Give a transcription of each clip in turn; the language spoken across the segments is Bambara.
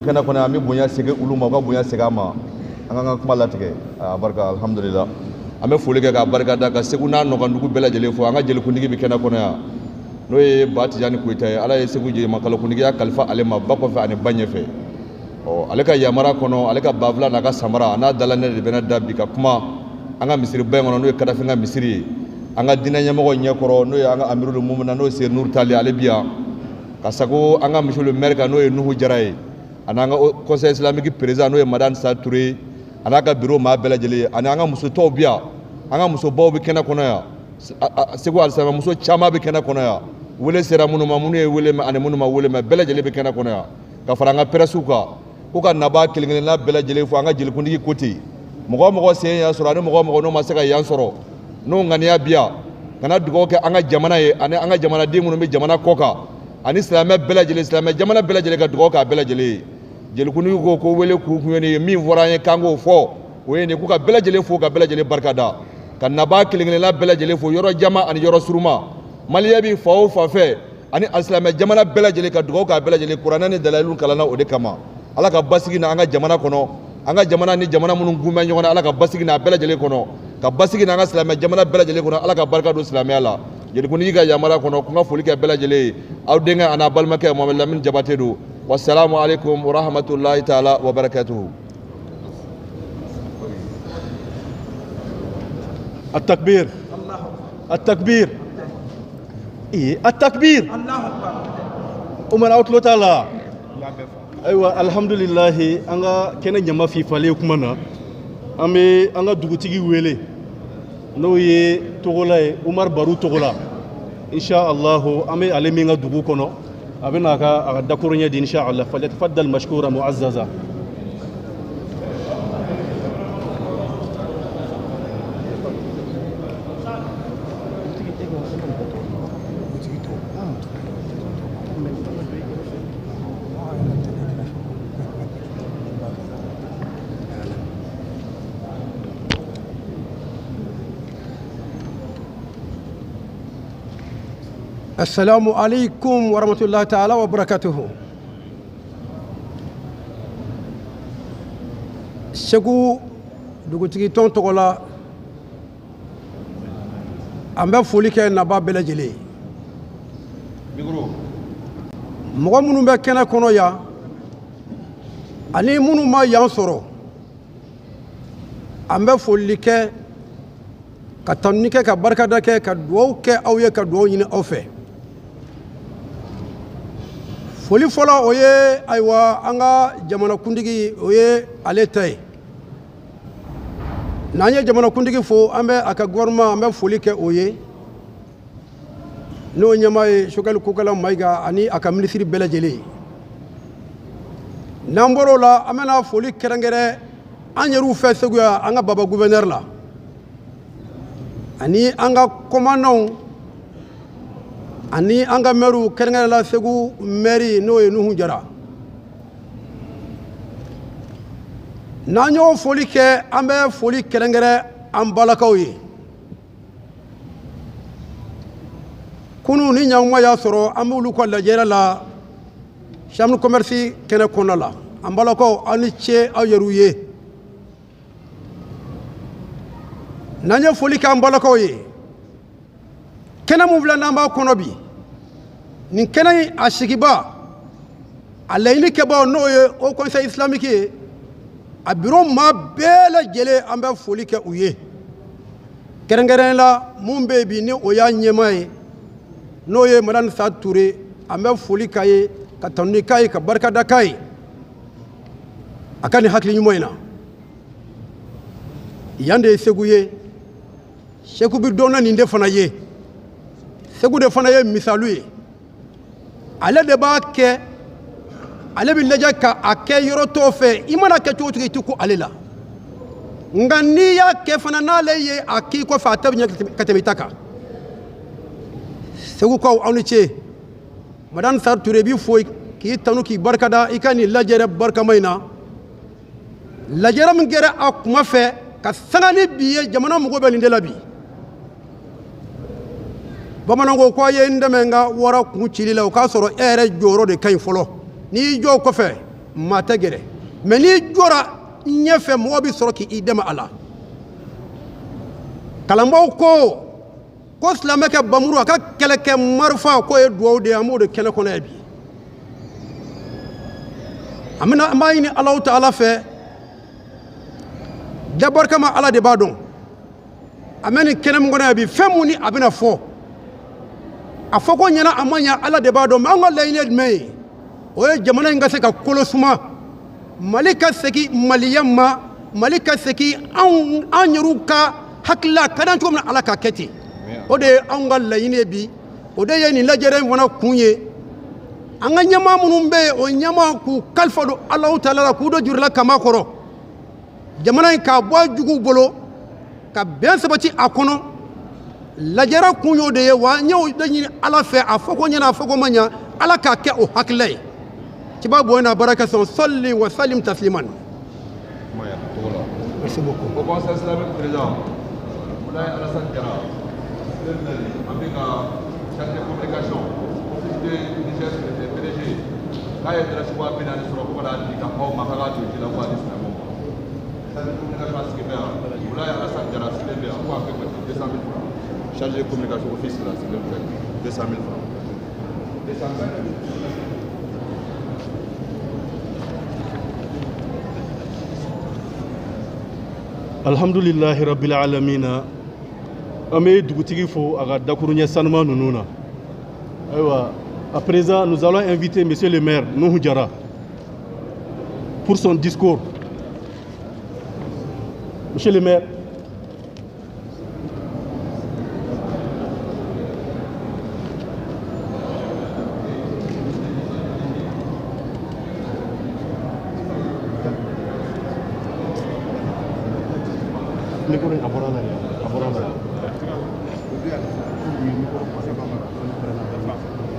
Kɛnɛ kɔnɔ, an bɛ bonya segin olu ma, u ka bonya segin an ma. An k'an ka kuma latigɛ. A barika, alhamdulillah. An bɛ foli kɛ k'a barika da, ka Segu n'a nɔkandugu bɛɛ lajɛlen fo. An ka jelikuntigi bɛ kɛnɛ kɔnɔ yan, n'o ye Ba Tijani Koyita ye. Ala ye Segu ɲamakalakuntigiya kalifa ale ma, ba kɔfɛ ani ba ɲɛfɛ. Ɔ, ale ka yamara kɔnɔ, ale ka banfula n'a ka samara a n'a dalanɛ de bɛna da bi ka kuma an ka misiriba in kɔnɔ, n'o ye Kadafi ka misiri ye, an ka diinɛ ɲɛmɔgɔ ɲɛkɔrɔ, n'o ye an ka amiru mumuna, n'o ye Seyidu Nuru Tali, ale bi yan ka sago an ka monsieur le maire kan, n'o ye Nuhu Jara ye, ani an ka conseil islamique président, n'o ye Madani Sa Ture, a n'a ka bureau maa bɛɛ lajɛlen, ani an ka muso tɔw bi yan. An ka musobaw bɛ kɛnɛ kɔnɔ yan. Segu alisilamɛ muso caman bɛ kɛnɛ kɔnɔ yan. Wele sera minnu ma, minnu ye wele mɛn ani minnu ma wele mɛn, bɛɛ lajɛlen bɛ kɛnɛ kɔnɔ yan, ka fara an ka prɛsiw kan, ko ka nabaa kelen kelenna bɛɛ lajɛlen fo. An ka jelikuntigi ko ten, mɔgɔ o mɔgɔ sen yan sɔrɔ ani mɔgɔ o mɔgɔ n'o ma se ka yan sɔrɔ, n'o ŋaniya bi yan ka na dugawu kɛ an ka jamana ye, ani an ka jamanaden minnu bɛ jamana kɔ kan, ani silamɛ bɛɛ lajɛlen, silamɛ jamana bɛɛ lajɛlen, ka dugawu k'a bɛɛ lajɛlen ye. Jelikuntigi ko ko wele kun kun ye nin ye, min fɔra an ye k'an k'o fɔ, o ye nin, k'u ka bɛɛ lajɛlen fo, ka bɛɛ lajɛlen barika da, ka nabaa kelen kelenna bɛɛ lajɛlen fo, yɔrɔ jama ani yɔrɔ suruma, maliyɛn bi fa o fa fɛ, ani alisilamɛ jamana bɛɛ lajɛlen, ka dugawu k'a bɛɛ lajɛlen. Kuranɛ ni dalayilu kalanna o de kama. Ala ka basigi na an ka jamana kɔnɔ, an ka jamana ni jamana minnu gun bɛ ɲɔgɔn na, Ala ka basigi na a bɛɛ lajɛlen kɔnɔ, ka basigi na an ka silamɛ jamana bɛɛ lajɛlen kɔnɔ. Ala ka barika don silamɛya la. Jelikuntigi ka yamaruya kɔnɔ, ko n ka foli kɛ bɛɛ lajɛlen ye. Aw denkɛ an'a balimakɛ Mohamed Lamini Jabate don. Wasalamu alaikum warahmatullahi taala wabarakatuhu. التكبير، التكبير، إيه التكبير. Umar, aw tulo t'a la. Ayiwa, alhamdulilahi, an ka kɛnɛ ɲama fifalen kuma na, an bɛ an ka dugutigi wele, n'o ye Togola ye, Umar Baru Togola. Insha allahu, an bɛ ale min ka dugu kɔnɔ, a bɛna a ka dakuruɲɛ di, insha allah. Falyatafaddal mashkura mu'azzaza. Assalamu alaikum warahmatullahi ta'ala wa barakatuhu. Segu dugutigi tɔn tɔgɔ la, an bɛ foli kɛ naba bɛɛ lajɛlen ye, mɔgɔ minnu bɛ kɛnɛ kɔnɔ yan ani minnu ma yan sɔrɔ. An bɛ foli kɛ, ka tanuni kɛ, ka barikada kɛ, ka duwawu kɛ aw ye, ka duwawu ɲini aw fɛ. Foli fɔlɔ, o ye, ayiwa, an ka jamanakuntigi, o ye ale ta ye. N'an ye jamanakuntigi fo, an bɛ a ka gouvernement, an bɛ foli kɛ o ye, n'o ɲɛmaa ye Choguel Kokala Mayiga ani a ka minisiri bɛɛ lajɛlen ye. N'an bɔr'o la, an bɛna foli kɛrɛnkɛrɛn an yɛrɛw fɛ Segu yan, an ka baba gouverneur la, ani an ka commandants, ani an ka maires, kɛrɛnkɛrɛn la Segu maire, n'o ye Nuhu Jara. N'an y'o foli kɛ, an bɛ foli kɛrɛnkɛrɛn an balakaw ye. Kunu ni ɲankuma y'a sɔrɔ an b'olu ka lajɛrɛ la chambre commerce kɛnɛ kɔnɔna la. An balakaw, aw ni ce aw yɛrɛw ye. N'an ye foli kɛ an balakaw ye, kɛnɛ mun filɛ n'an b'a kɔnɔ bi, nin kɛnɛ in a sigiba, a laɲini kɛbaw, n'o ye Haut Conseil islamique ye, a bureau maa bɛɛ lajɛlen, an bɛ foli kɛ u ye, kɛrɛnkɛrɛn la mun bɛ yen bi ni o y'a ɲɛmaa ye, n'o ye Madani Sa Ture. An bɛ foli k'a ye, ka tanuni k'a ye, ka barikada k'a ye a ka nin hakili ɲuman in na. Yan de ye Segu ye. Segu bɛ dɔn na nin de fana ye. Segu de fana ye misaliw ye. Ale de b'a kɛ, ale bɛ lajɛ ka a kɛ yɔrɔ tɔw fɛ. I mana kɛ cogo o cogo, i tɛ ko ale la. Nka n'i y'a kɛ fana, n'ale ye a k'i kɔfɛ, a ta bɛ ɲɛ ka tɛmɛ i ta kan. Segukaw, aw ni ce. Madani Sa Ture b'i fo k'i tanu, k'i barikada i ka nin lajɛrɛ barikama in na, lajɛrɛ min kɛra a kuma fɛ ka sanga ni bi ye. Jamana mago bɛ nin de la bi. Bamananw ko a ye n dɛmɛ n ka wara kun cili la, o k'a sɔrɔ e yɛrɛ jɔyɔrɔ de ka ɲi fɔlɔ. N'i y'i jɔ o kɔfɛ, Maa tɛ gɛrɛ, mais n'i jɔra ɲɛfɛ, mɔgɔ bɛ sɔrɔ k'i dɛmɛ a la. Kalanbaaw ko ko silamɛ kɛ bamuru, a ka kɛlɛkɛ marifa k'o ye duwawu de ye. An b'o de kɛnɛ kɔnɔ yan bi. An bɛna, an b'a ɲini Alahu Taala fɛ, dabɔri kama, Ala de b'a dɔn. An bɛ nin kɛnɛ min kɔnɔ yan bi, fɛn mun ni a bɛna fɔ, a fɔ ko ɲɛna, a ma ɲa, Ala de b'a dɔn. Mais an ka laɲini ye jumɛn ye? O ye jamana in ka se ka kolo suma, Mali ka segin maliya ma, Mali ka segin anw an yɛrɛw ka hakilila ka d'an cogo min na, Ala k'a kɛ ten. O de ye anw ka laɲini ye bi, o de ye nin lajɛrɛ in fana kun ye. An ka ɲɛmaa minnu bɛ yen, o ɲɛmaa k'u kalifa don Alahu Taala la, k'u don jurula kama kɔrɔ, jamana in k'a bɔ a juguw bolo, ka bɛn sabati a kɔnɔ. Lajɛrɛ kun y'o de ye. Wa n y'o de ɲini Ala fɛ, a fɔ ko ɲɛna, a fɔ ko ma ɲa, Ala k'a kɛ o hakilila ye. Ciba bonya n'a baraka sɔn, salli wa salim tasliman. Merci beaucoup. Haut Conseil islamique président Moulaye Alassane Diarra, an bɛ ka chargé de communication, office de Niger PDG, k'a ye dalasi 40 000 sɔrɔ ko ka n'a di ka aw ma, k'a k'a don ji la, ko k'a di silamɛw ma. Chargé de communication a sigi bɛ yan, Moulaye Alassane Diarra sigilen bɛ yan, ko a kɛ 200 000 francs. Chargé de communication office la sigilen filɛ, 200 000 francs, 200 000. Alhamdulilahi rabbil alamina. An bɛ dugutigi fo a ka dakuruɲɛ sanuman ninnu na. Ayiwa, à présent, nous allons inviter monsieur le maire Nuhu Jara pour son discours. Monsieur le maire. Micro in a bɔra la yan, a bɔra la yan.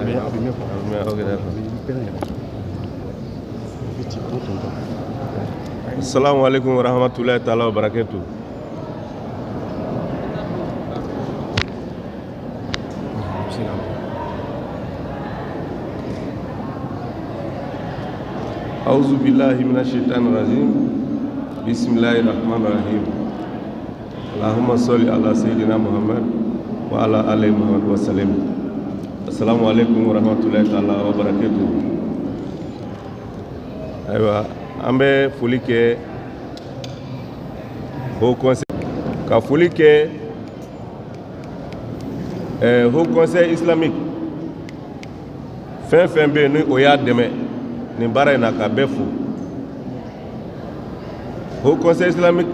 Mais a bɛ mɛn quoi. Ok, d'accord. Vite, prends ton temps. Assalamu alaikum wa rahmatullahi ta'ala wa barakatuh. أعوذ بالله من الشيطان الرجيم، بسم الله الرحمن الرحيم، اللهم صل على سيدنا محمد وعلى آل محمد وسلم. السلام عليكم ورحمة الله تعالى وبركاته. Ayiwa, an bɛ foli kɛ Haut Conseil, ka foli kɛ Haut Conseil islamique, fɛn fɛn bɛ yen ni o y'a dɛmɛ nin baara in na, ka bɛɛ fo. Haut Conseil islamique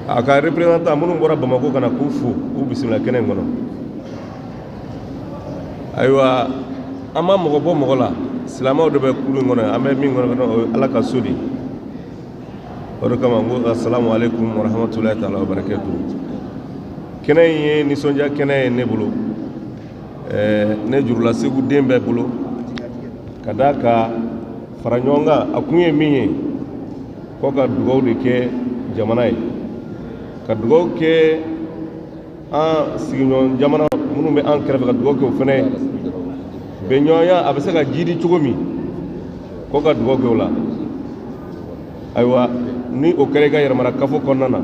a ka représentant minnu bɔra Bamako ka na, k'u fo, k'u bisimila kɛnɛ in kɔnɔ. Ayiwa, an ma mɔgɔ bɔ mɔgɔ la, silamɛw de bɛ kulu in kɔnɔ. An bɛ min kɔnɔ, o ye Ala ka so de ye. O de kama n ko asalamu aleykum wa rahmatulahi taala wa barakatuh. Kɛnɛ in ye nisɔndiya kɛnɛ ye ne bolo, ne jurula Segu den bɛɛ bolo, ka d'a kan fara ɲɔgɔn kan, a kun ye min ye, ko ka dugawu de kɛ jamana ye, ka dugawu kɛ an sigiɲɔgɔn jamana minnu bɛ an kɛrɛfɛ, ka dugawu kɛ o fɛnɛ ye, bɛnɲɔgɔnya a bɛ se ka jiidi cogo min, ko ka dugawu kɛ o la. Ayiwa, ni o kɛra i ka yɛrɛmara kafo kɔnɔna na,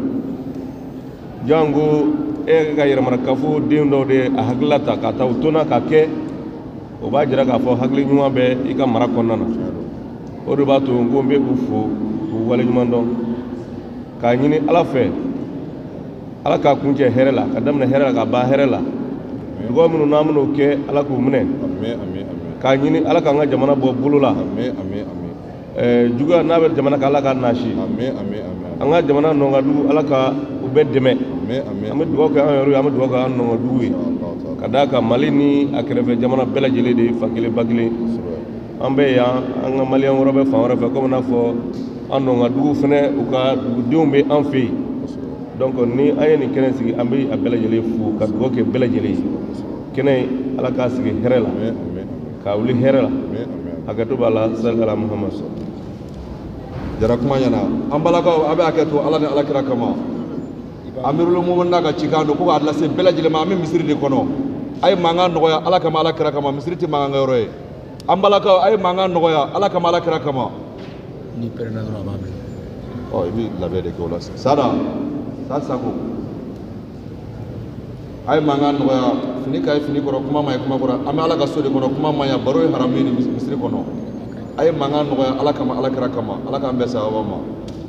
jango e ka yɛrɛmara kafo den dɔw de a hakilila ta ka taa o to na k'a kɛ, o b'a jira k'a fɔ hakili ɲuman bɛ i ka mara kɔnɔna na. O de b'a to n ko n bɛ u fo k'u waleɲuman dɔn, k'a ɲini Ala fɛ, Ala k'a kuncɛ hɛrɛ la, ka daminɛ hɛrɛ la ka ban hɛrɛ la. Dugawu minnu n'an bɛn'o kɛ, Ala k'u minɛ. K'a ɲini Ala k'an ka jamana bɔ bolo la. Juguya n'a bɛ jamana kan, Ala k'a nasi. An ka jamana nɔnkadugu, Ala ka u bɛɛ dɛmɛ. An bɛ dugawu kɛ an yɛrɛw ye, an bɛ dugawu kɛ an nɔnkadugu ye, ka d'a kan Mali ni a kɛrɛfɛ jamana bɛɛ lajɛlen de ye fa kelen ba kelen. An bɛ yan, an ka maliyɛn wɛrɛ bɛ fan wɛrɛ fɛ, komi n'a fɔ an nɔnkadugu fɛnɛ, u ka dugudenw bɛ an fɛ yen. Donc ni an ye nin kɛnɛ sigi, an bɛ a bɛɛ lajɛlen fo ka dugawu kɛ bɛɛ lajɛlen ye. Kɛnɛ in, Ala k'a sigi hɛrɛ la, k'a wuli hɛrɛ la. Hakɛto b'a la, sali ala Muhammad. Jara, kuma ɲɛna. An balakaw, a bɛ hakɛ to Ala ni Ala kira kama. Amirul Mumina ka cikan don ko k'a lase bɛɛ lajɛlen ma. An bɛ misiri de kɔnɔ, a ye mankan nɔgɔya Ala kama, Ala kira kama. Misiri tɛ mankan kɛ yɔrɔ ye. An balakaw a ye mankan nɔgɔya Ala kama Ala kira kama. N'i pɛrɛnna dɔrɔn a b'a minɛ. Ɔ i bɛ labɛn de kɛ o la sada sa sako a ye mankan nɔgɔya fini ka ye fini kɔrɔ kuma ma ye kuma kɔrɔ an bɛ Ala ka so de kɔnɔ kuma ma ɲa baro ye haramu ye nin misiri kɔnɔ a ye mankan nɔgɔya Ala kama Ala kira kama Ala k'an bɛn sababa ma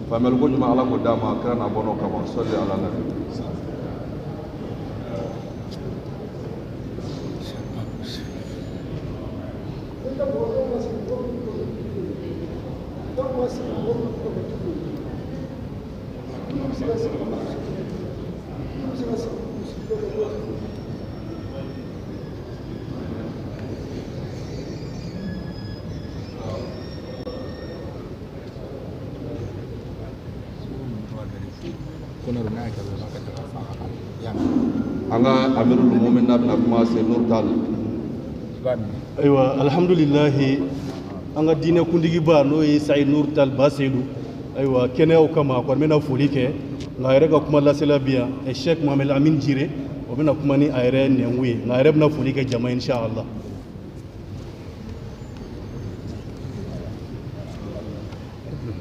faamuyali ko ɲuman Ala k'o d'a ma kira n'a bɔnnaw kama sɔli ala nabi. An ka amirul mu'minin n'a bɛna kuma se Nur Tall. Ayiwa alhamdulilahi an ka diinɛ kuntigiba n'o ye Sayi Nur Tall Ba Seyidu ayiwa kɛnɛyaw kama a kɔni bɛna foli kɛ nka a yɛrɛ ka kuma lasela bi yan Cheikh Mohamed Amin Jire o bɛna kuma ni a yɛrɛ nɛnku ye nka a yɛrɛ bɛna foli kɛ jama inshallah.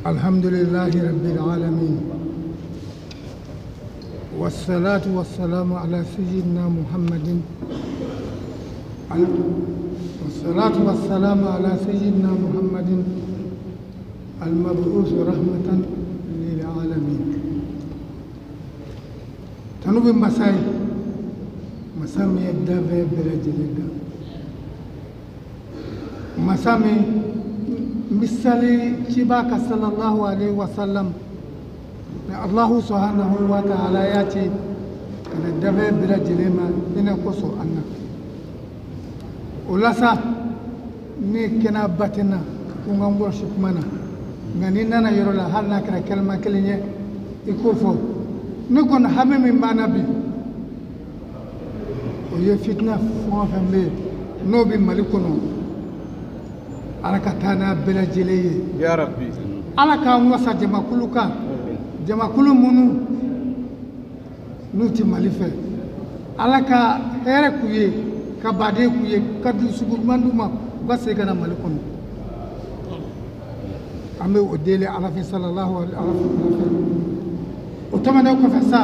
Alhamdulillahi rabbil alamin. والصلاة والسلام على سيدنا محمد والصلاة والسلام على سيدنا محمد المبعوث رحمة للعالمين. تنوب مساي مسامي يبدأ برجلنا مسامي مثالي شباك صلى الله عليه وسلم الله سبحانه وتعالى ياتي كان الدفع برجلما إن قصو أنا ولسا ني كنا باتنا كونغامبور شكمنا غني نانا يرولا هل نكرا كلمة كلمة يكوفو نكون حمي من بانبي ويفتنا فون فمي نوبي مالكونو على كتانا برجلي يا ربي على كان وسا جما كلوكا jamakulu minnu n'u ti Mali fɛ Ala ka hɛrɛ k'u ye ka baden k'u ye ka dusukun ɲuman d'u ma u ka segin ka na Mali kɔnɔ an bɛ o deli Ala fɛ sallallahu alaihi wa sallam. O tɛmɛnen kɔfɛ sa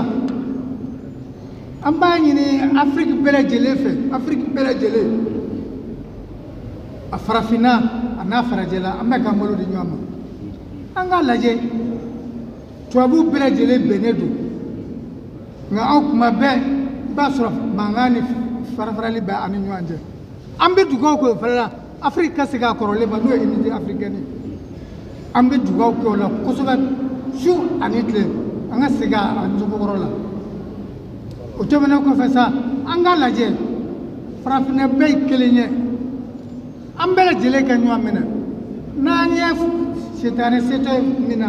an b'a ɲini Afiriki bɛɛ lajɛlen fɛ Afiriki bɛɛ lajɛlen a farafinna a n'a farajɛla an bɛ k'an bolo di ɲɔgɔn ma an k'a lajɛ tubabu bɛɛ lajɛlen bɛnnen don nka anw kuma bɛɛ i b'a sɔrɔ mankan ni farafarali bɛ an ni ɲɔgɔn cɛ an bɛ dugawu k'o fana la Afiriki ka segin a kɔrɔlen ma n'o ye unité africaine ye an bɛ dugawu kɛ o la kosɛbɛ su ani tile an ka segin a cogo kɔrɔ la o tɛmɛnen kɔfɛ sa an k'a lajɛ farafinna bɛɛ ye kelen ye an bɛɛ lajɛlen ka ɲɔgɔn minɛ n'an ye sitanɛ setɔ min na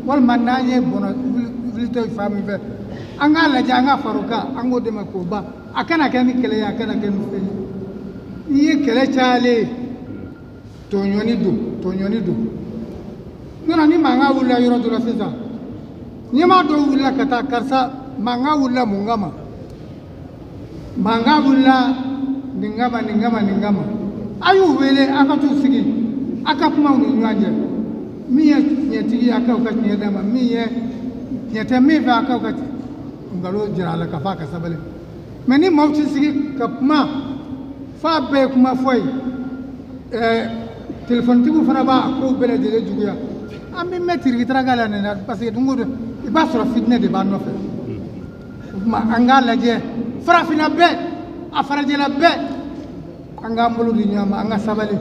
walima n'an ye bɔnɔ wulitɔ ye fan min fɛ an k'a lajɛ an ka fara o kan an k'o dɛmɛ k'o ban a kana kɛ ni kɛlɛ ye a kana kɛ ni fɛn ye n'i ye kɛlɛ cayalen ye tɔɲɔni don tɔɲɔni don n'o ni mankan wulila yɔrɔ dɔ la sisan ɲɛmaa dɔw wulila ka taa karisa mankan wulila mun kama mankan wulila nin kama nin kama nin kama a y'u wele a ka t'u sigi a ka kuma u ni ɲɔgɔn cɛ min ye tiɲɛtigi ye a k'aw ka tiɲɛ d'a ma min ye tiɲɛ tɛ min fɛ a k'aw ka nkalon jira a la ka fɔ a ka sabali mɛ ni maaw ti sigi ka kuma f'a bɛɛ ye kuma fɔ ye telefɔnitigiw fana b'a kow bɛɛ lajɛlen juguya an bɛ mɛn tirikitara la nin na parce que don o don i b'a sɔrɔ fitinɛ de b'an nɔfɛ o tuma an k'a lajɛ farafinna bɛɛ a farajɛla bɛɛ an k'an bolo di ɲɔgɔn ma an ka sabali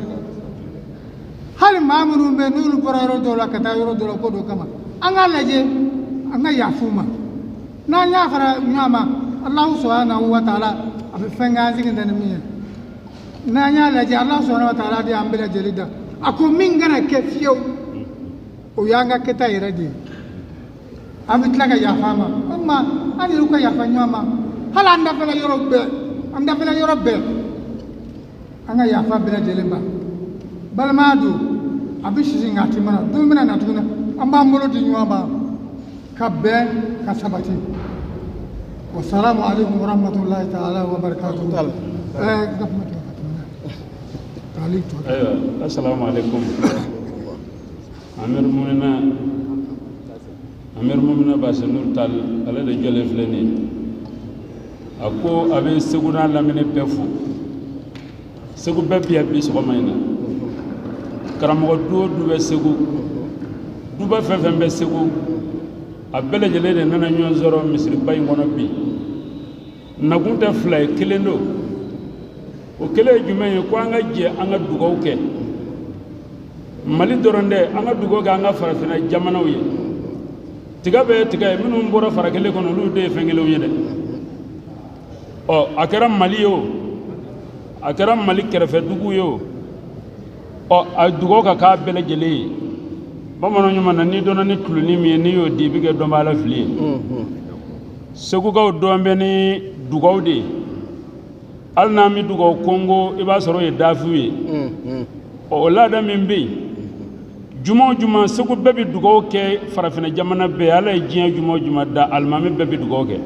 hali maa minnu bɛ yen n'olu bɔra yɔrɔ dɔw la ka taa yɔrɔ dɔw la ko dɔ kama an k'a lajɛ an ka yafa u ma n'an y'a fara ɲɔgɔn ma Alahu subahanahu wa taala a bɛ fɛn k'an sigi ni min ye n'an y'a lajɛ Alahu subahanahu wa taala de y'an bɛɛ lajɛlen da a ko min kana kɛ fiyewu o y'an ka kɛta yɛrɛ de ye an bɛ tila ka yafa a ma o tuma an yɛrɛw ka yafa ɲɔgɔn ma hali an dafɛla yɔrɔ bɛɛ an dafɛla yɔrɔ bɛɛ an ka yafa bɛɛ lajɛlen ma balimaya don a bɛ sisi nka a ti mana don bɛna na tuguni an b'an bolo di ɲɔgɔn ma ka bɛn ka sabati wasalamu aleykum warahmatulahi taala wabarakatuhu. Taali tɔ. Ayiwa, assalamu alaikum. Amir Mumina, Amir Mumina Basinur Tal, ale de jɔlen filɛ nin ye. A ko a bɛ Segu n'a lamini bɛɛ fo. Segu bɛɛ bi yan bi sɔgɔma in na. Karamɔgɔ du o du bɛ Segu, duba fɛn fɛn bɛ Segu, a bɛɛ lajɛlen de nana ɲɔgɔn sɔrɔ misiriba in kɔnɔ bi. Nakun tɛ fila ye, kelen don. O kelen ye jumɛn ye? Ko an ka jɛ an ka dugawu kɛ. Mali dɔrɔn tɛ, an ka dugawu kɛ an ka farafinna jamanaw ye. Tiga bɛɛ ye tiga ye, minnu bɔra fara kelen kɔnɔ olu de ye fɛn kelenw ye dɛ. Ɔ a kɛra Mali ye o, a kɛra Mali kɛrɛfɛ dugu ye o, ɔ a dugawu ka k'a bɛɛ lajɛlen ye. Bamananw ɲuman na, n'i dɔnna ni tuloni min ye, n'i y'o di, i bɛ kɛ dɔnbaa la fili ye. Segukaw dɔn bɛ ni dugawu de ye. Hali n'an bɛ dugawu kɔngo, i b'a sɔrɔ o ye dafiw ye. Ɔ o laada min bɛ yen, juma o juma Segu bɛɛ bɛ dugawu kɛ, farafinna jamana bɛɛ, Ala ye diɲɛ juma o juma da, alimami bɛɛ bɛ dugawu kɛ.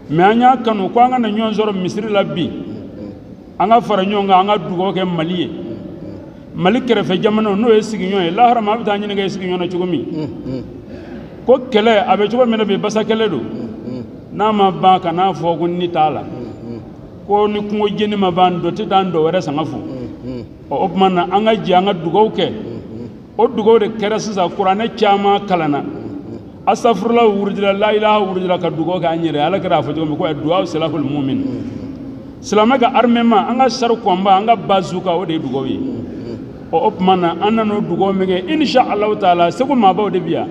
Mɛ an y'a kanu ko an ka na ɲɔgɔn sɔrɔ misiri la bi, an ka fara ɲɔgɔn kan, an ka dugawu kɛ Mali ye. Mali kɛrɛfɛ jamanaw n'o ye sigiɲɔgɔn ye, lahara ma a bɛ taa ɲininka i sigiɲɔgɔn na cogo min. Ko kɛlɛ a bɛ cogo min na bi, basa kɛlɛ don. N'a ma ban, ka n'a fɔ ko ni t'a la, ko ni kungo jeni ma ban, dɔ tɛ taa dɔ wɛrɛ sanga fo. Ɔ o tuma na an ka jɛ an ka dugawu kɛ. O dugawu de kɛra sisan, kuranɛ caman kalanna, asafurula wurudila, la ilaha wurudila, ka dugawu kɛ an yɛrɛ. Ala kɛra a fɔ cogo min ko duwawu silahul mumin, silamɛ ka armement, an ka sari kɔnba, an ka bazuka, o de ye dugawu ye. Ɔ o tuma na an nan'o dugawu min kɛ, insha Allahu taala, Segu maabaw de bi yan,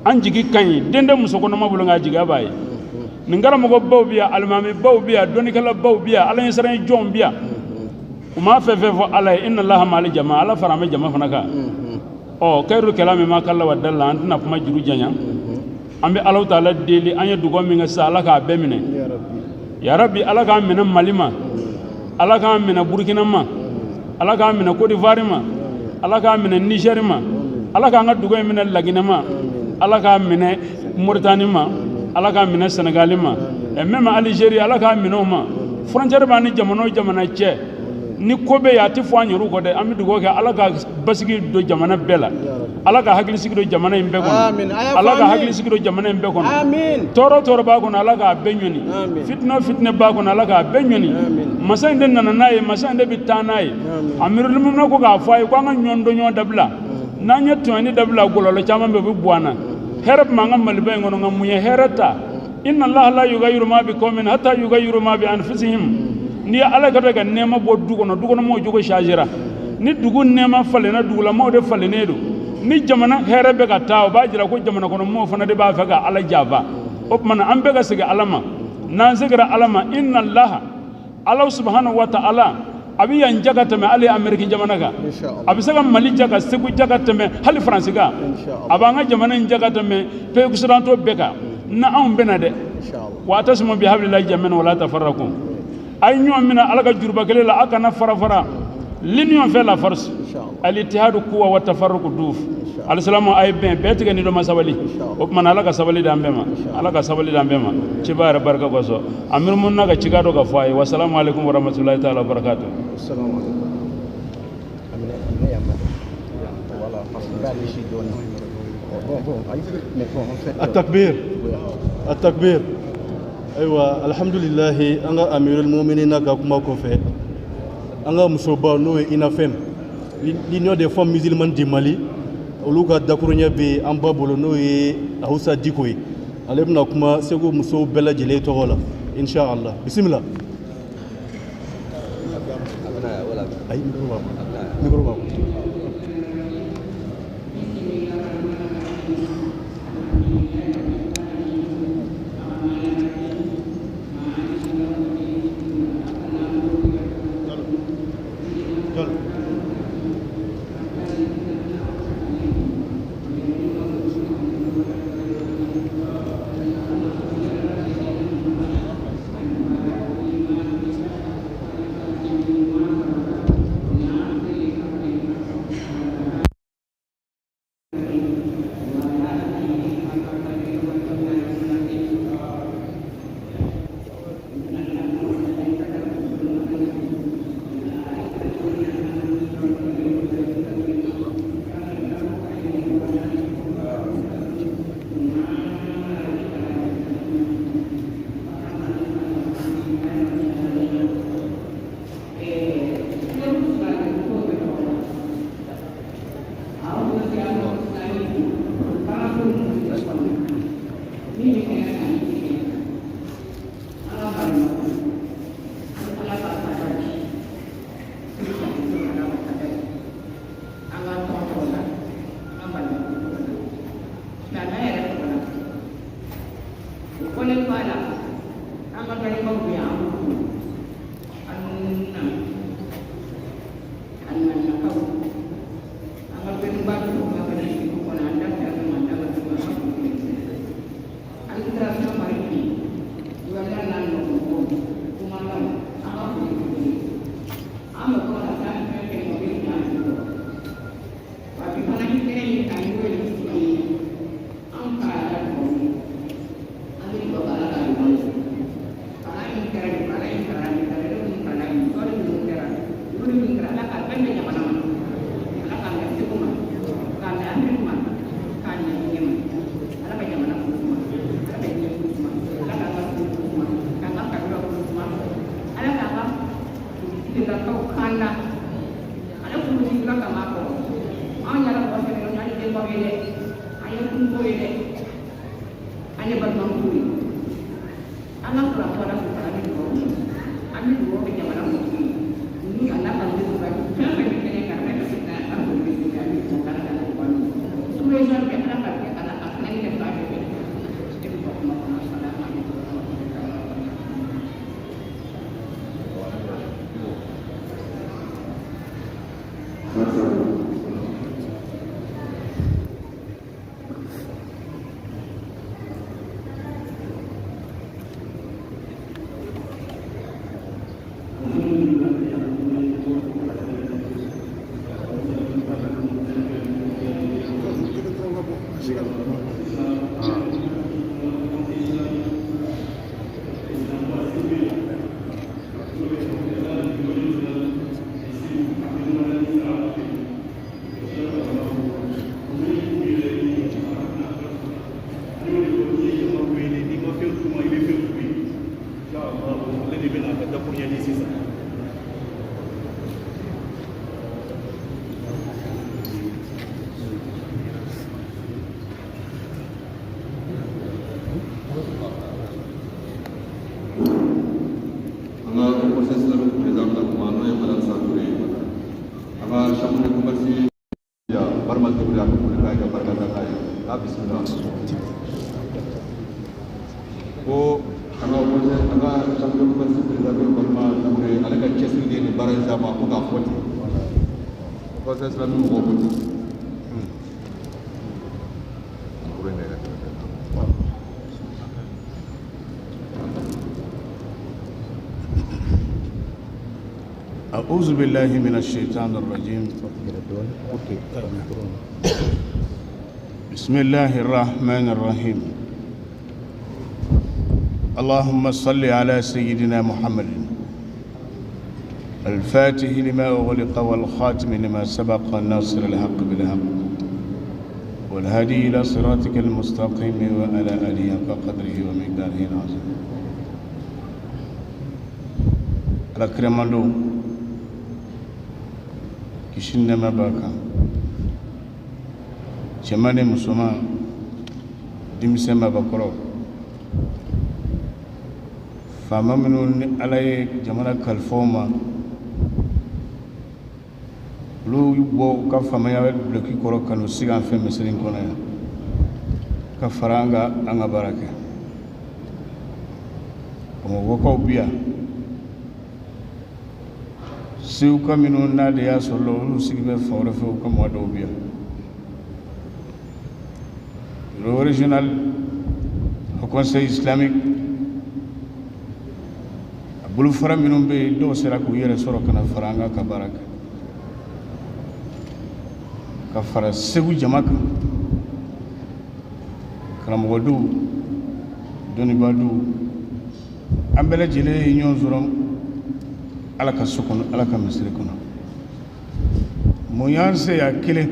an jigi ka ɲi. Den tɛ muso kɔnɔma bolo, nka jigiya b'a ye. Nin karamɔgɔbaw bi yan, alimamibaw bi yan, dɔnnikɛlabaw bi yan, ala ɲɛsiranɲɛ jɔnw bi yan. U m'a fɛn fɛn fɔ Ala ye, inna Allaha ma'al jama, Ala fara an bɛ jama fana kan. Ɔ kayiru kalami ma kalla wa dalla, an tɛna kuma juru janya. An bɛ Alahu taala deli, an ye dugawu min kɛ sisan, Ala k'a bɛɛ minɛ. Ya Rabbi, Ala k'a minɛ Mali ma, Ala k'a minɛ Burukina ma, Ala k'a minɛ Côte d'Ivoire ma, Ala k'a minɛ Niger ma, Ala k'an ka dugawu in minɛ Laginɛ ma, Ala k'a minɛ Mauritanie ma, Ala k'a minɛ Sénégal ma, même Algérie, Ala k'a minɛ o ma. Frontière b'an ni jamana o jamana cɛ, ni ko bɛ yen a tɛ fɔ an yɛrɛw kɔ dɛ. An bɛ dugawu kɛ Ala ka basigi don jamana bɛɛ la, Ala ka hakilisigi don jamana in bɛɛ kɔnɔ, Ala ka hakilisigi don jamana in bɛɛ kɔnɔ. Tɔɔrɔ tɔɔrɔ b'a kɔnɔ, Ala k'a bɛɛ ɲɔni. Fitinɛ fitinɛ b'a kɔnɔ, Ala k'a bɛɛ ɲɔni. Masa in de nana n'a ye, masa in de bɛ taa n'a ye. Amirul Mumina ko k'a fɔ a ye ko an ka ɲɔgɔn dɔn ɲɔgɔn dabila, n'an ye tɔɲɔni dabila, gɔlɔlɔ caman bɛ yen o bɛ bɔ an na. Hɛrɛ tun b'an ka Maliba in kɔnɔ, nka mun ye hɛrɛ ta? Inna Allaha la yughayyiru ma bi qawmin hatta yughayyiru ma bi anfusihim. N'i ye Ala ka ka nɛɛma bɔ du kɔnɔ, du kɔnɔ mɔgɔw jogo changera. Ni dugu nɛɛma falenna, dugulamɔgɔw de falennen don. Ni jamana hɛrɛ bɛ ka taa, o b'a jira ko jamana kɔnɔ mɔgɔw fana de b'a fɛ ka Ala janfa. O tuma na an bɛɛ ka segin Ala ma. N'an seginna Ala ma, inna Allaha, Ala subhanahu wa ta'ala, a bɛ yan ja ka tɛmɛ hali Amérique jamana kan, a bɛ se ka Mali ja ka Segu ja ka tɛmɛ hali Faransi kan, a b'an ka jamana in ja ka tɛmɛ pays occidentaux bɛɛ kan. Na anw bɛna dɛ. Wa atasimu bi hablillahi jami'an wala tafarraqu. A ye ɲɔgɔn minɛ Ala ka juruba kelen la, a kana fara fara. L'union fait la force, al-ittihadu quwwa wa tafarruqu duf. Alisilamu a ye bɛn, bɛɛ tigɛ ni dɔ ma sabali. O tuma na Ala ka sabali d'an bɛɛ ma, Ala ka sabali d'an bɛɛ ma, ciba yɛrɛ barika kosɔn. Amiru Mumina ka cikan dɔ ka fɔ a ye. Wasalamu alaikum warahmatullahi taala wabarakatuh. التكبير التكبير. Ayiwa, alhamdulilahi, an ka Amirul Muminina ka kuma kɔfɛ, an ka musoba n'o ye UNAFEM, l'Union des femmes musulmanes du Mali, olu ka dakuruɲɛ bɛ an ba bolo, n'o ye Ahusa Diko ye. Ale bɛna kuma Segu musow bɛɛ lajɛlen tɔgɔ la, inshallah. Bisimila. Ayi, micro b'a bolo, micro b'a bolo. An ka conseil islamique président bɛna kuma, n'o ye madame Santure ye. An ka chambre de commerce ya Barma Dukure, an bɛ foli k'a ye ka barika da k'a ye k'a bisimila. Ko an ka conseil, an ka chambre de commerce président n'o ye Barma Dukure, ale ka cɛsiri de ye nin baara in s'a ma ko k'a fɔ ten. Conseil islamique mɔgɔw ko ten. Kuru in de ka tɛmɛ. أعوذ بالله من الشيطان الرجيم. بسم الله الرحمن الرحيم. اللهم صل على سيدنا محمد الفاتح لما أغلق والخاتم لما سبق الناصر الحق بالحق والهادي إلى صراطك المستقيم وعلى آله حق قدره ومقداره العظيم. Ala kiramando kisi nɛɛma b'a kan, cɛman ni musoman, denmisɛn, mabakɔrɔ, faama minnu ni Ala ye jamana kalifa u ma, olu y'u bɔ u ka faamaya duloki kɔrɔ ka n'u sigi an fɛ misiri in kɔnɔ yan ka fara an kan, an ka baara kɛ. Bamakɔkaw bi yan, Seguka minnu n'a de y'a sɔrɔ la, olu sigi bɛ fan wɛrɛ fɛ, u ka mɔgɔ dɔw bi yan. Bureau régional au conseil islamique, a bolofara minnu bɛ yen, dɔw sera k'u yɛrɛ sɔrɔ ka na fara an kan ka baara kɛ, ka fara Segu jama kan, karamɔgɔdenw, dɔnnibaadenw, an bɛɛ lajɛlen ye ɲɔgɔn sɔrɔ Ala ka so kɔnɔ, Ala ka misiri kɔnɔ. Mun y'an se yan? Kelen.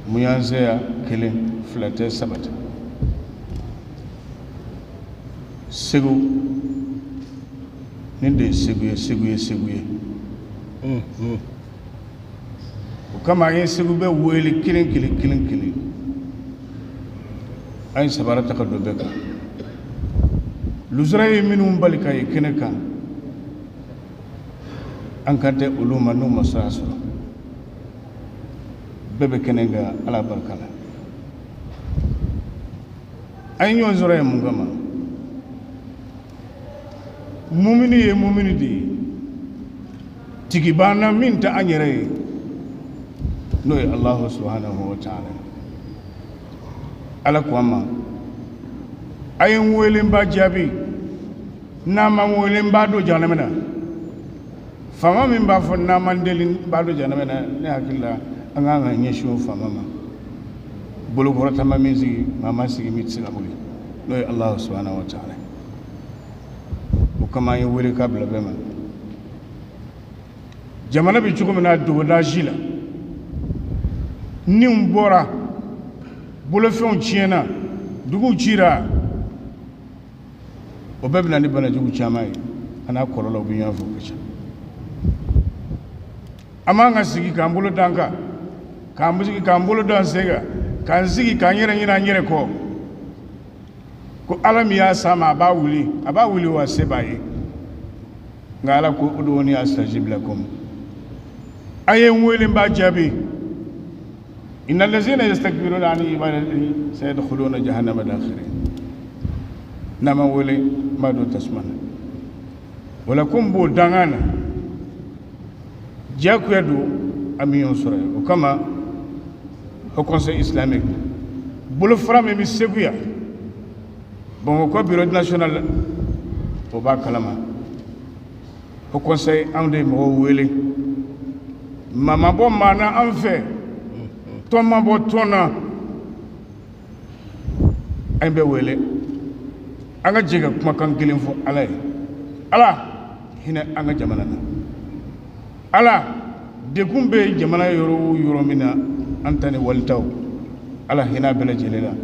Mun y'an se yan? Kelen, fila tɛ, saba tɛ. Segu nin de ye Segu ye, Segu ye Segu ye. O kama an ye Segu bɛɛ wele kelen kelen kelen kelen. An ye sabara ta ka don bɛɛ kan. Luzura ye minnu bali ka ye kɛnɛ kan, an kan tɛ olu ma n'u ma sira sɔrɔ. Bɛɛ bɛ kɛnɛ kan Ala barika la. An ye ɲɔgɔn sɔrɔ yen mun kama? Mumini ye mumini de ye, tigi b'an na min tɛ an yɛrɛ ye, n'o ye Alahu subahanahu wa taala. Ala ko an ma, a ye n wele n b'a jaabi, n'a ma n wele n b'a don jahanama na. Faama min b'a fɔ n'a ma n deli n b'a don jahanama na, ne hakili la an kan ka ɲɛsin o faama ma. Bolokɔrɔta ma min sigi, maa ma sigi min tɛ se ka wuli, n'o ye Alahu subahanahu wa taala. O kama an ye wele k'a bila bɛɛ ma. Jamana bɛ cogo min na dogodazi la, niw bɔra, bolofɛnw tiɲɛna, duguw cira, o bɛɛ bɛ na ni banajugu caman ye, a n'a kɔlɔlɔw bɛ ɲɔgɔn fɛ, o ka ca. An b'an ka sigi k'an bolo d'an kan, k'an sigi k'an bolo d'an sen kan, k'an sigi k'an yɛrɛ ɲinɛ an yɛrɛ kɔ, ko Ala min y'a s'a ma a b'a wuli, a b'a wuli wa se b'a ye. Nka Ala ko ud'uni astajib lakum, a ye n wele n b'a jaabi. Inna allazina yastakbiruna an ibadati sayadkhuluna jahannama dakhirin. N'a ma wele n b'a don tasuma na. O la ko n b'o dangan na, diyagoya don an bɛ ɲɔgɔn sɔrɔ yen. O kama Haut Conseil islamique bolofara min bɛ Segu yan, Bamakɔ bureau national, o b'a kalama. Haut Conseil anw de ye mɔgɔw wele, maa ma bɔ maa na an fɛ, tɔn ma bɔ tɔn na, an bɛ wele an ka jɛ ka kumakan kelen fɔ Ala ye. Ala hinɛ an ka jamana na. Ala degun bɛ jamana yɔrɔ o yɔrɔ min na, an ta ni walitaw, Ala hinɛ bɛɛ lajɛlen la.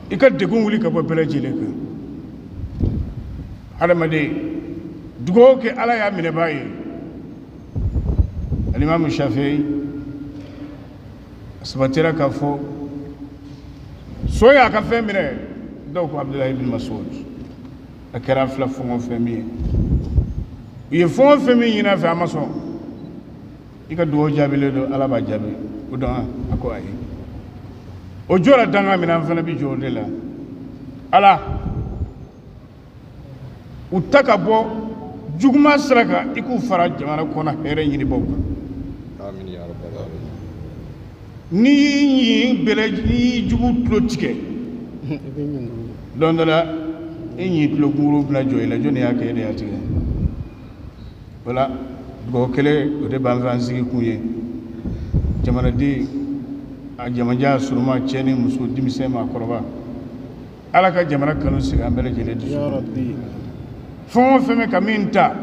I ka degun wuli ka bɔ bɛɛ lajɛlen kan. Hadamaden dugawu kɛ Ala y'a minɛbaa ye. Alimamu Shafi'i a sabatira k'a fɔ so y'a ka fɛn minɛ, dɔw ko Abdulahi bin Masud, a kɛra fila fɛn o fɛn min ye, u ye fɛn o fɛn min ɲini a fɛ, a ma sɔn. I ka dugawu jaabilen don, Ala b'a jaabi. O dɔn a ko ayi, o jɔra danga min na, an fana bɛ jɔ o de la. Ala u ta ka bɔ juguman sira kan, i k'u fara jamana kɔnɔ hɛrɛ ɲinibaw kan. N'i y'i ɲin bɛlɛ, n'i y'i jugu tulo tigɛ, don dɔ la i ɲin tulo kunkuru bɛna jɔ i la. Jɔnni y'a kɛ? E de y'a tigɛ. O la dugawu kelen o de b'an fɛ, an sigi kun ye jamanaden a jamajan suruma, cɛ ni muso, denmisɛn, maakɔrɔba, Ala ka jamana kanu sigi an bɛɛ lajɛlen dusu. Fɛn o fɛn bɛ ka min ta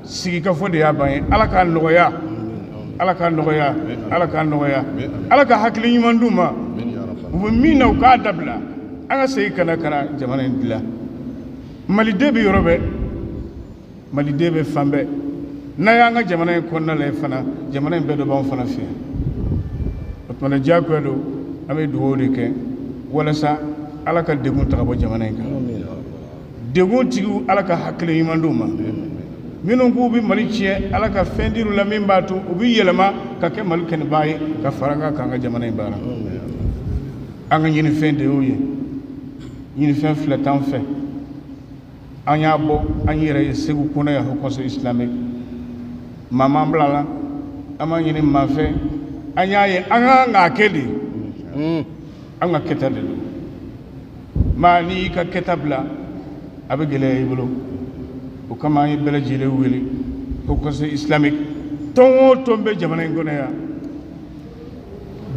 sigikafɔ de y'a ban ye. Ala k'a nɔgɔya, Ala k'a nɔgɔya, Ala k'a nɔgɔya, Ala ka hakili ɲuman d'u ma. U bɛ min na u k'a dabila, an ka segin ka na ka na jamana in dilan. Maliden bɛ yɔrɔ bɛɛ, maliden bɛ fan bɛɛ. N'a y'an ka jamana in kɔnɔna la fana, jamana in bɛɛ dɔ b'anw fana fɛ yan. O tuma na diyagoya don, an bɛ dugawu de kɛ walasa Ala ka degun ta ka bɔ jamana in kan. Degun tigiw, Ala ka hakili ɲuman d'u ma. Minnu k'u bɛ Mali tiɲɛ, Ala ka fɛn dir'u la min b'a to u bɛ yɛlɛma ka kɛ Mali kɛnɛbaa ye, ka fara an kan k'an ka jamana in baara. An ka ɲinifɛn de y'o ye. Ɲinifɛn fila t'an fɛ. An y'a bɔ an yɛrɛ ye Segu kɔnɔ yan, Haut Conseil islamique. Maa m'an bila la, an m'a ɲini maa fɛ, an y'a ye an kan k'a kɛ de, an ka kɛta de don. Maa n'i y'i ka kɛta bila, a bɛ gɛlɛya i bolo. O kama an ye bɛɛ lajɛlen wele. Haut Conseil islamique, tɔn o tɔn bɛ jamana in kɔnɔ yan,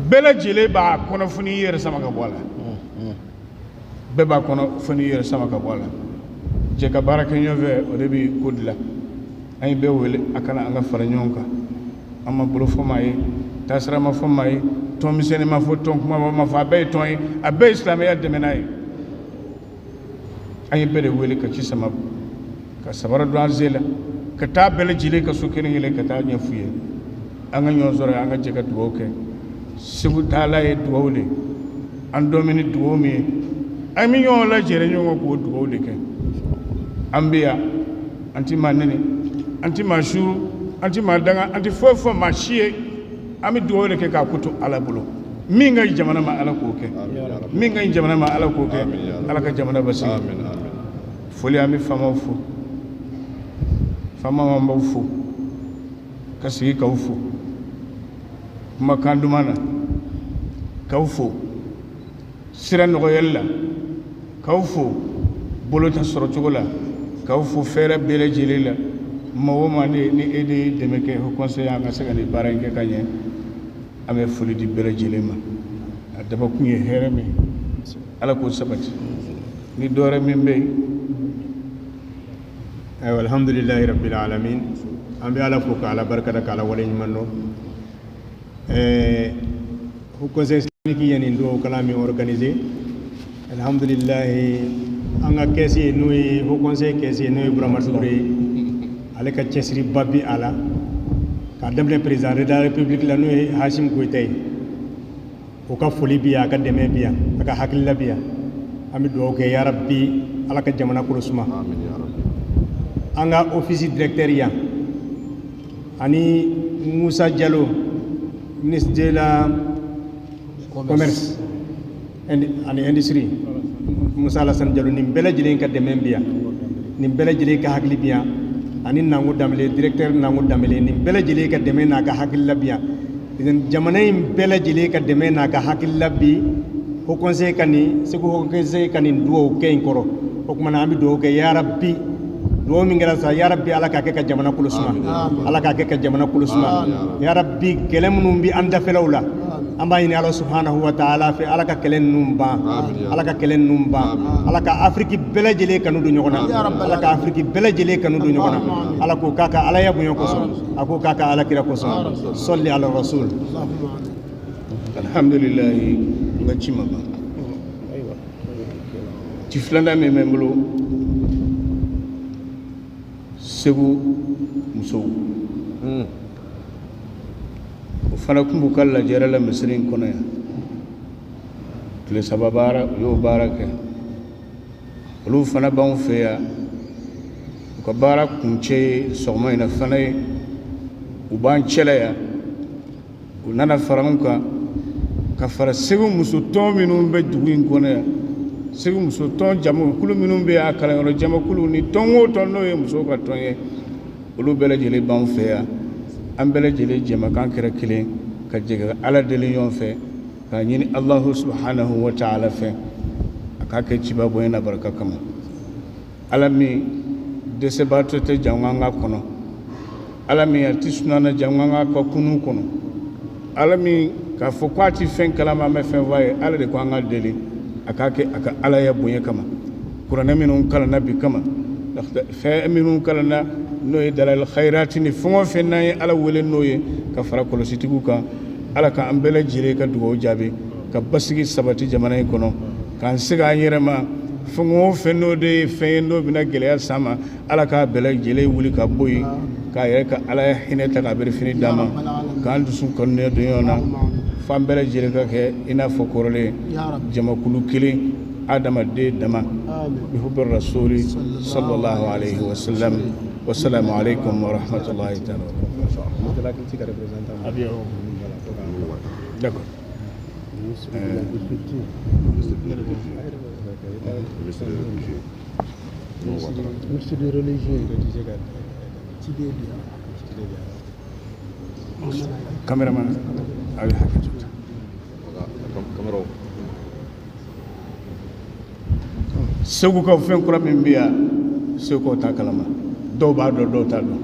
bɛɛ lajɛlen b'a kɔnɔ fo n'i yɛrɛ sama ka bɔ a la. Bɛɛ b'a kɔnɔ fo n'i yɛrɛ sama ka bɔ a la. Jɛ ka baara kɛ ɲɔgɔn fɛ, o de bɛ ko dilan. An ye bɛɛ wele a kana an ka fara ɲɔgɔn kan. An ma bolo fɔ maa ye, taasira ma fɔ maa ye, tɔn misɛnnin ma fɔ, tɔn kumaba ma fɔ, a bɛɛ ye tɔn ye, a bɛɛ ye silamɛya dɛmɛna ye. An ye bɛɛ de wele ka ci sama ka sabara don an sen la, ka taa bɛɛ lajɛlen ka so kelen kelen ka taa ɲɛf'u ye. An ka ɲɔgɔn sɔrɔ, an ka jɛ ka dugawu kɛ. Segu taala ye dugawu de, an dɔn ni dugawu min ye. An bɛ ɲɔgɔn lajɛrɛ ɲɔgɔn k'o dugawu de kɛ. An bɛ yan, an ti maa nɛni, an ti maa suru, an ti maa danga, an ti foyi fɔ maa si ye. An bɛ dugawu de kɛ k'a ko to Ala bolo. Min ka ɲi jamana ma, Ala k'o kɛ. Min ka ɲi jamana ma, Ala k'o kɛ. Ala ka jamana basigi. Foli, an bɛ faamaw fo. Faamaw, an b'aw fo ka sigi k'aw fo kumakan duman na, k'aw fo sira nɔgɔyali la, k'aw fo bolota sɔrɔcogo la, k'aw fo fɛɛrɛ bɛɛ lajɛlen la. Maa o maa ni e de ye dɛmɛ kɛ haut conseil an ka se ka nin baara in kɛ ka ɲɛ, an bɛ foli di bɛɛ lajɛlen ma. A dabakun ye hɛrɛ min, Ala k'o sabati. Ni dɔwɛrɛ min bɛ yen. Ayiwa, alhamdulilahi rabbil alamin. An bɛ Ala fo ka Ala barika da ka Ala waleɲuman dɔn. Haut conseil islamique ye nin dugawu kalan min organisé, alhamdulilahi, an ka caisse ye, n'o ye haut conseil caisse ye, n'o ye Burama Dukure ye, ale ka cɛsiriba bi a la k'a daminɛ président de la république la, n'o ye Hashim Goyita ye. O ka foli bi yan, a ka dɛmɛ bi yan, a ka hakilila bi yan. An bɛ dugawu kɛ, yarabi, Ala ka jamana kolo suma. An ka office directeur yan ani Musa Jalo, ministre de la commerce ani industrie, Musa Alassane Jalo, nin bɛɛ lajɛlen ka dɛmɛ bi yan, nin bɛɛ lajɛlen ka hakili bi yan, ani Nango Danbele, directeur Nango Danbele, nin bɛɛ lajɛlen ka dɛmɛ n'a ka hakilila bi yan. Jamana in bɛɛ lajɛlen ka dɛmɛ n'a ka hakilila bi haut conseil ka nin Segu haut conseil ka nin dugawu kɛ in kɔrɔ. O tuma na, an bɛ dugawu kɛ, yarabi, dugawu min kɛra sa, yarabi, Ala k'a kɛ ka jamana kolo suma, Ala k'a kɛ ka jamana kolo suma, yarabi. Kɛlɛ minnu bɛ an dafɛlaw la, an b'a ɲini Ala subhanahu wa taala fɛ, Ala ka kɛlɛ ninnu ban, Ala ka kɛlɛ ninnu ban, Ala ka Afiriki bɛɛ lajɛlen kanu don ɲɔgɔn na, Ala ka Afiriki bɛɛ lajɛlen kanu don ɲɔgɔn na. Ala k'o k'a ka Alaya bonya kosɔn, a k'o k'a ka Ala kira kosɔn. Sɔli ala rasul. Alhamdulilayi, n ka ci ma ban. Ci filanan min bɛ n bolo, Segu musow, o fana tun b'u ka lajɛrɛ la misiri in kɔnɔ yan. Tile 3 baara, u y'o baara kɛ. Olu fana b'anw fɛ yan. U ka baara kuncɛ ye sɔgɔma in na fana ye. U b'an cɛla yan. U nana fara anw kan ka fara Segu muso tɔn minnu bɛ dugu in kɔnɔ yan, Segu muso tɔn jamakulu minnu bɛ yan, kalanyɔrɔ jamakulu ni tɔn o tɔn n'o ye musow ka tɔn ye, olu bɛɛ lajɛlen b'anw fɛ yan. An bɛɛ lajɛlen jɛmakan kɛra kelen ka jɛ ka Ala deli ɲɔgɔn fɛ, k'a ɲini Alahu subhanahu wa ta'ala fɛ, a k'a kɛ ciba bonya n'a barika kama. Ala min dɛsɛbaatɔ tɛ jango kɔnɔ, Ala min a tɛ sunana jango an ka kunu kɔnɔ, Ala min k'a fɔ ko a tɛ fɛn kalama, an bɛ fɛn fɔ a ye, Ala de ko an ka deli a k'a kɛ a ka Alaya bonya kama. Kuranɛ minnu kalanna bi kama, fɛn minnu kalanna, n'o ye dalal khayrati ni fɛn o fɛn n'an ye Ala wele n'o ye ka fara kɔlɔsitigiw kan, Ala ka an bɛɛ lajɛlen ka dugawu jaabi ka basigi sabati jamana in kɔnɔ, k'an segin an yɛrɛ ma. Fɛn o fɛn n'o de ye fɛn ye n'o bɛna gɛlɛya s'an ma, Ala k'a bɛɛ lajɛlen wuli ka bɔ yen, k'a yɛrɛ ka Ala hinɛ ta k'a berefini d'an ma, k'an dusu kanuya don ɲɔgɔn na, f'an bɛɛ lajɛlen ka kɛ i n'a fɔ kɔrɔlen jamakulu kelen, adamaden dama bihubbi rasuli sallallahu alaihi wasallam. Wassalamu alaikum wa rahmatullahi ta'ala wa barakatuh. D'accord. Ministre de religieux. Caméraman, a bɛ hakɛ to. Segukaw, fɛn kura min bɛ yan, Segukaw t'a kalama. Dɔw b'a dɔn, dɔw t'a dɔn.